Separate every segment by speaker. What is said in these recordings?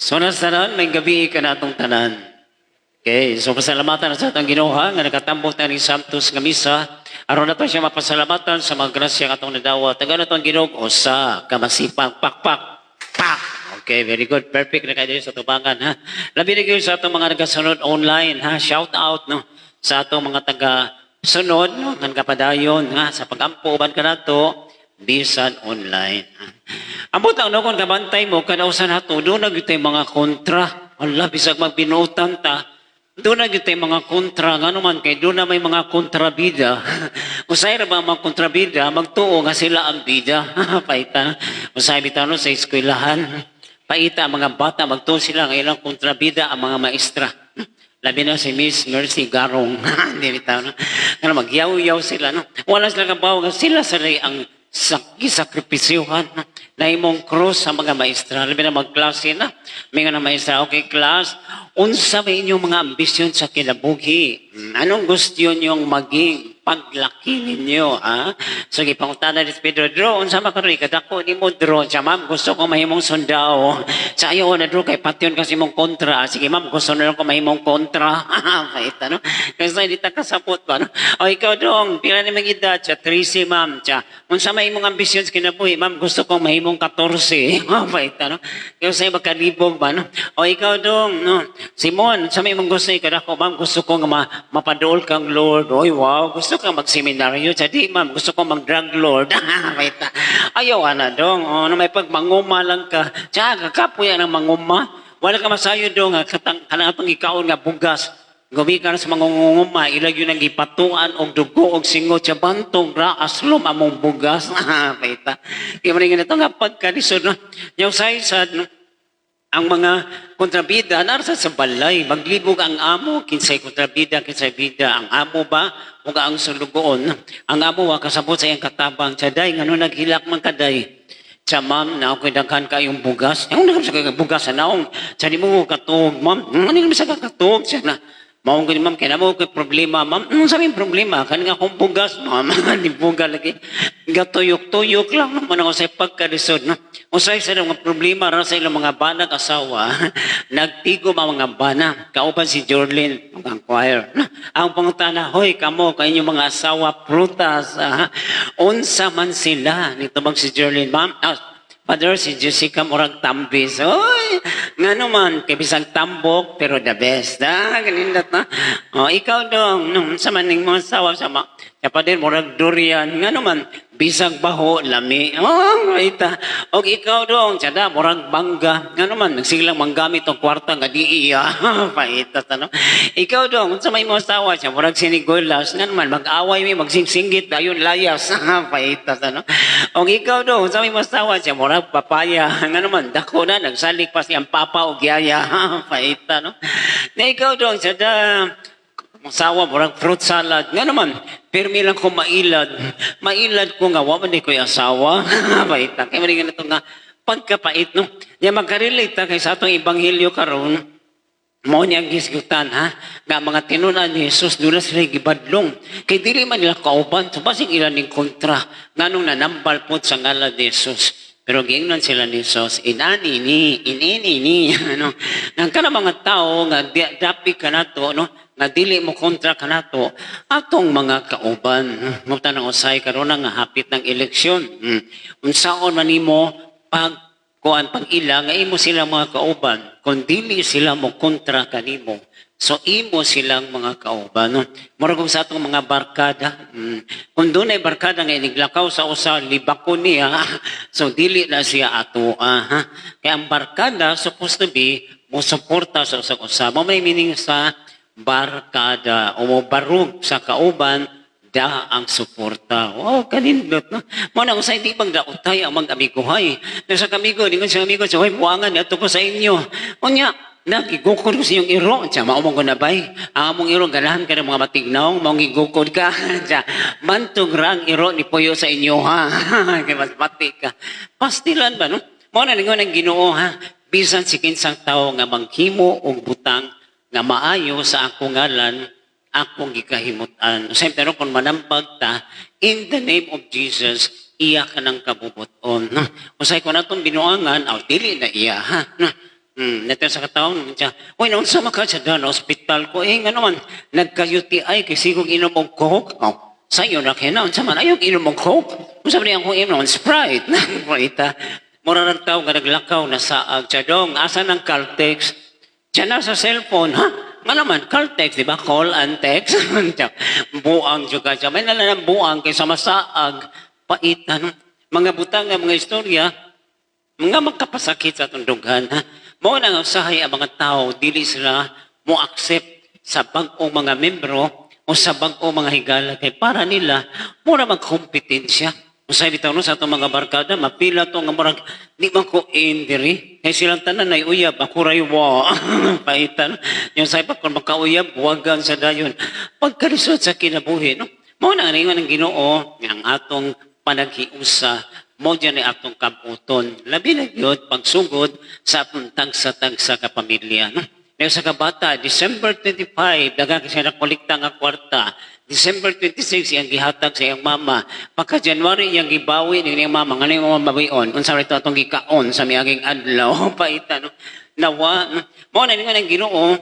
Speaker 1: So nas tanan, maayong gabii kanatong tanan. Okay, so pasalamatan na sa atong Ginoo nga nakatambok ta ni Santos nga misa. Aron nato siya mapasalamatan sa mga grasya nga atong nadawat. Tagaan nato ang Ginoo usa ka masipang pakpak. Pak! Okay, very good. Perfect na kayo sa tubangan, ha. Labi na kayo sa atong mga nagasunod online, ha. Shout out, no, sa atong mga taga sunod, no, nga kapadayon, ha, sa pagampo uban kanato bisan online, ha. Ang butang, no, kung kabantay mo, kadausan nato, duna gyud tay mga kontra. Ala, bisag magbinuutan ta, duna gyud tay mga kontra. Ngano man kay duna may mga kontrabida. Usay ra ba ang mga kontrabida, magtuo nga sila ang bida. Paita. Usay bitaw, no, sa eskwelahan. Paita ang mga bata, magtuo sila nga ilang kontrabida ang mga maestra. Labi na si Miss Mercy Garong. Hindi bitaw, no? Nga magyaw-yaw sila, no? Wala sila kabaw nga sila sa ang sakripisyuhan, no? Na imong cross sa mga maestra. Labi na magklase na. May nga na maestra, "Okay class, unsa may inyong mga ambisyon sa kinabuhi? Anong gusto ninyong maging paglaki ninyo, ha?" So gipangutana ni Pedro, "Dro, unsa man karon ikadako nimo, Dro?" "Siya, ma'am, gusto ko mahimong sundao." "Sa ayaw na, Dro, kay patyon kasi mong kontra." "Sige, ma'am, gusto na lang ko mahimong kontra." Paita, no? Kasi di ta kasabot ba, no? "O ikaw dong, pila ni mga edad?" "Siya, 13, ma'am." "Siya, unsa may imong ambisyon sa kinabuhi?" "Ma'am, gusto ko mahimong 14." Paita, no? Kasi magkalibog ba, no? "O ikaw dong, no? Simon, unsa may imong gusto ikadako?" "Ma'am, gusto ko nga mapaduol kang Lord." "Oy, wow, gusto ka magseminaryo?" "Siya, di, ma'am, gusto ko mag-drug lord." Paita. "Ayaw, ana dong. O, no, may pagmanguma lang ka." "Siya, kakapoy ang manguma. Wala ka masayo dong, ha, katang, kanang atong ikaon nga bugas. Gumikan sa mangunguma, ilag yun ang gipatuan og dugo og singot sa bantog ra aslom among bugas." Paita. Kaya man nga ito nga pagkalisod, no? Yung say sad, no? Ang mga kontrabida narasa sa balay, maglibog ang amo kinsay kontrabida, kinsay bida, ang amo ba o ang sulugoon. Ang amo wa kasabot sa iyang katabang. "Siya day, ngano naghilak man kaday?" "Siya ma'am, na ako daghan kayong bugas." "Ang daghan sa kayong bugas sa naong?" "Siya di mo katuog, ma'am." "Ano naman sa katuog?" "Siya na mao gani ma'am, kaya mo kay problema, ma'am." "Ano sa aming problema?" "Kani nga akong bugas, ma'am." Di buga lagi. Gatuyok-tuyok lang naman ako sa pagkalisod. No? Usay sa mga problema ra sa ilang mga banag asawa, nagtigom ang mga bana. Kauban si Jorlyn, ang choir. No? Ang pangutana, "Hoy, kamo, kay inyong mga asawa, prutas. Ah, unsa man sila?" Nitubag si Jorlyn, "Ma'am, ah, Father, si Jessica murag tambis." "Oy, nga naman, kay bisag tambok, pero the best." Ah, ganindot na. "Oh, ikaw dong, no, sa maning mga sawa sama. Ya Father, murag durian. Nga naman, bisag baho, lami." Oh, ita. "Og ikaw dong, tsada, murag bangga. Nga naman, nagsilang manggamit og kwarta nga di iya." Paita, no? "Ikaw dong, sa may mga asawa siya, murag sinigulas. Nga naman, mag-away mi, magsingsingit, dayon layas." Paita, no? "Og ikaw dong, sa may mga asawa siya, murag papaya. Nga naman, dako na, nagsalik pa siyang papa o yaya." Paita, no? "Na ikaw dong, tsada, asawa, murag fruit salad. Nga naman, pirmi lang ko mailad. Mailad ko nga, wa man di ko'y asawa." Paita. Kaya man ito nga, pagkapait, no? Ya magka-relate ta kay sa atong ebanghelyo karon, mao niya ang gisgutan, ha, nga mga tinunan ni Jesus dula sila gibadlong kay dili man nila kauban, so basig ilan ning kontra nganong nanambal pod sa ngalan ni Jesus. Pero giingnan sila ni Jesus, inani ni, inini ni, ano, nga kana mga tao nga dapi kanato, no, nga dili mo kontra kanato, atong mga kauban. Mo tanong usay karon nga hapit ng eleksyon. Unsaon man nimo pag kuan pag ila nga imo sila mga kauban kung dili sila mo kontra kanimo? So imo silang mga kauban, no? Murag kung sa atong mga barkada. Kung dunay barkada nga iniglakaw sa usa libako niya, so dili na siya ato, ah, ha? Kaya ang barkada supposed to be mo suporta sa usag usa. Mo may meaning sa barkada o mo barug sa kauban da ang suporta. Wow, kanindot, no? Mo na usay di bang daotay ang mga amiguhay. Nasa kamigo, ningon sa amigo, sa hoy, buangan ato ko sa inyo. Unya, nagigukod ko sa inyong iro. Siya, mao ko na bay. Ang among iro, ganahan ka ng mga matignaw, maong gigukod ka. Siya, bantog ra ang iro ni Puyo sa inyo, ha. Kaya mas mati ka. Pastilan ba, no? Mao na ningon ang Ginoo, ha. Bisan si kinsang tao nga manghimo og butang nga maayo sa akong ngalan, akong gikahimutan. Siyempre, pero kung manambag ta, in the name of Jesus, iya ka ng kabubuton. No? Usay ko na itong binuangan, aw, dili na iya, ha? No? Nato sa kataon siya. "Uy, naunsa man ka sa dan hospital ko eh, nga naman nagka-UTI kay sigog inom og Coke." Oh, sayo na kay na unsa man ayaw inom og Coke. Unsa man ang inom Sprite. Paita. Mura ng tao nga naglakaw na saag siya dong. Asa ng Caltex? Diyan na sa cellphone, ha? Nga naman, Caltex, di ba? Call and text. Buang juga siya. May nala ng buang kaysa masaag. Paita, no? Mga butang nga mga istorya, mga magkapasakit sa atong dughan. Ha? Mao na nga usahay ang mga tao, dili sila mo accept sa bag-ong mga membro o sa bag-ong mga higala kay para nila mura magkompetensya. Usahay bitaw, no, sa atong mga barkada, mapila to nga murag di man ko in diri. Kay silang tanan ay uyab, ako ray wa. Paitan. Yung sa pa kung makauyab, buwagan sa dayon. Pagkalisod sa kinabuhi, no? Mao na nga ningon ng Ginoo nga ang atong panaghiusa mo diyan ay atong kabuton. Labi na gyud pagsugod sa atong tagsa-tagsa ka pamilya. No? Ngayon sa kabata, December 25, daghang siya nakolekta nga kwarta. December 26, iyang gihatag sa iyang mama. Pagka January, iyang gibawi ni iyang mama. Nga iyang mama bawion. Unsa ito atong gikaon sa miaging adlaw. Paita, no? Nawa. No? Mao na nga ng Ginoo,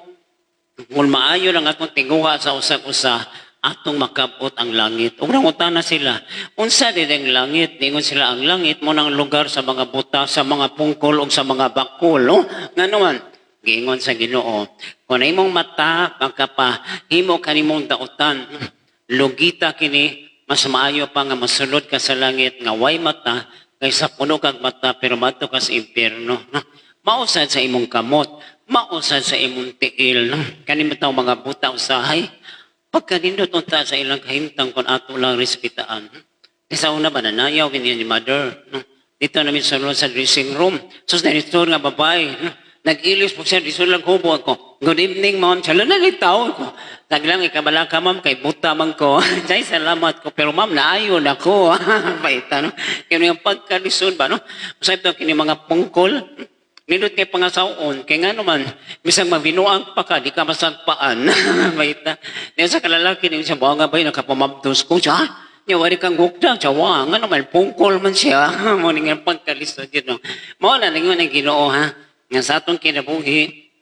Speaker 1: kung maayo lang atong tinguha sa usag-usa, atong makabot ang langit. Ug nangutana sila, "Unsa din ang langit?" Ningon sila, "Ang langit mo nang lugar sa mga buta, sa mga pungkol ug sa mga bakul." Oh, ngano man? Giingon sa Ginoo, kung imong mata magkapahimo kanimong dautan, lugita kini, mas maayo pa nga masulod ka sa langit nga way mata kaysa puno kag mata pero madto ka sa impyerno. No? Mausad sa imong kamot, mausad sa imong tiil. No? Kani bitaw mga buta usahay, pagkanindot unta sa ilang kahimtang kung ato lang respetaan. Sa una ba, nanayaw kini ni mother. No? Dito namin sa sa dressing room. So, narito nga babae. No? Nag-ilis po siya, dito lang hubo ako. "Good evening, ma'am." Siya lang nalitaw ko. Taglang ikabala ka, ma'am, kay buta man ko. Say, salamat ko. Pero ma'am, naayon ako. Baita, no? Kaya yung pagkalisod ba, no? Sabi ito, kini mga pungkol, nindot kay pangasaon, kay nga naman, bisag mabinuang pa ka, di ka masagpaan. Baita. Niya sa kalalaki, niya siya, "Buha nga ba yun, nakapamabdos ko siya? Niya, wari kang gukda, siya, wa, nga naman, pungkol man siya." Mo nga pagkalisod yun, no? Mao na, ningon ang Ginoo, ha? Nga sa atong kinabuhi,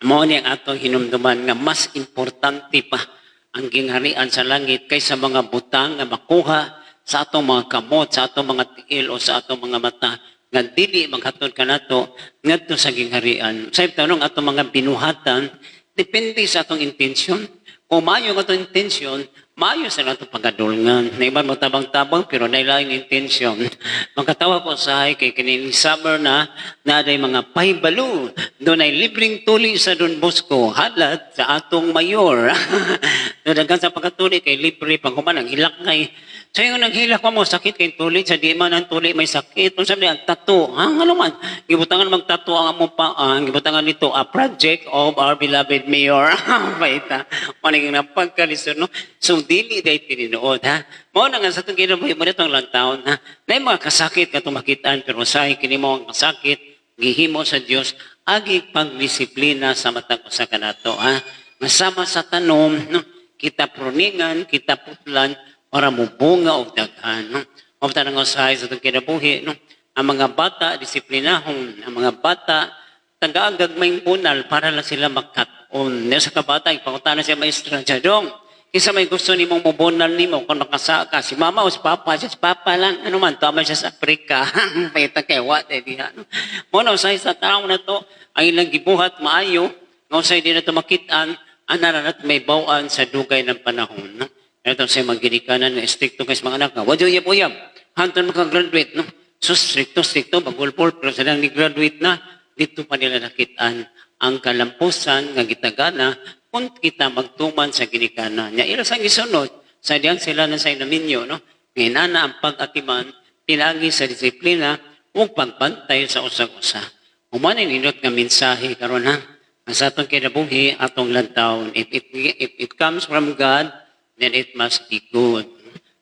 Speaker 1: mao ni ang atong hinumduman nga mas importante pa ang gingharian sa langit kaysa mga butang nga makuha sa atong mga kamot, sa atong mga tiil o sa atong mga mata nga dili maghatod kanato ngadto sa gingharian. Sa tanong, atong mga binuhatan depende sa atong intensyon. Kung maayo ang atong intensyon, maayo sa atong pagkadulngan. Na iba mo tabang-tabang pero nailaing intensyon. Makatawa ko sa kay kining summer na naaday mga paybalo. Doon ay libreng tuli sa Don Bosco halat sa atong mayor. Daghan sa pagkatuli kay libre pag human ang hilak ngay. So yung naghilak ko mo sakit kay tuli sa di man ang tuli may sakit. Unsa man ang tattoo? Ha, ano man? Gibutangan magtato ang among pa, gibutangan nito a project of our beloved mayor. Baita. Maniging na pagkalisod, no. So dili day tinuod, ha. Mao na nga sa itong kinabuhi mo nitong lang taon, ha. Na mga kasakit nga tumakitaan pero usahay kini mo ang kasakit gihimo sa Dios agi pagdisiplina sa matag usa kanato, ha. Masama sa tanom, no, kita pruningan, kita putlan para mubunga og daghan, no. Mao nga usahay sa itong kinabuhi, no. Ang mga bata disiplinahon, ang mga bata tagaagag may bunal para lang sila makat-on. Sa kabata, ipangutana siya maestra siya, "Dong, kinsa may gusto nimong mubunal nimo kung makasaka, si mama o si papa?" Siya, "Si papa lang." Ano man, tama siya sa Afrika. Pahita kay wa, eh, diha. No? Mo na, usahay sa tao na to, ang ilang gibuhat maayo, nga usahay di na to makitaan, ana na may bawaan sa dugay ng panahon. No? Ito sa mga ginikanan nga stricto kay sa mga anak nga, "Wadyo uyab-uyab, hantod makagraduate," no? So stricto, stricto, bagulpol, pero sa ni graduate na, dito pa nila nakitaan ang kalampusan nga gitagana kung kita magtuman sa ginikanan. Nya ila sang gisunod, sa diyang sila na sa inaminyo, no? Ngayon na ang pag-atiman, pinagi sa disiplina, ug pagbantay sa usag-usa. Human nindot nga mensahe karon, ha. Ang sa atong kinabuhi, atong lantawon. If it comes from God, then it must be good.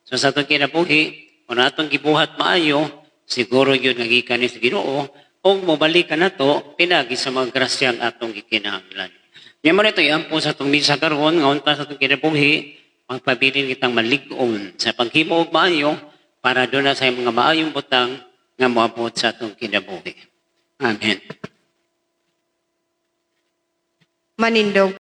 Speaker 1: So sa atong kinabuhi, kung atong gibuhat maayo, siguro yun nga gikan ni sa Ginoo, ug mobalik ka nato pinagi sa mga grasya ang atong gikinahanglan. Nya mo nito iampo sa atong misa karon nga unta sa atong kinabuhi, magpabilin kitang malig-on sa paghimo og maayo para doon na sa mga maayong butang nga moabot sa atong kinabuhi. Amen.
Speaker 2: Manindog.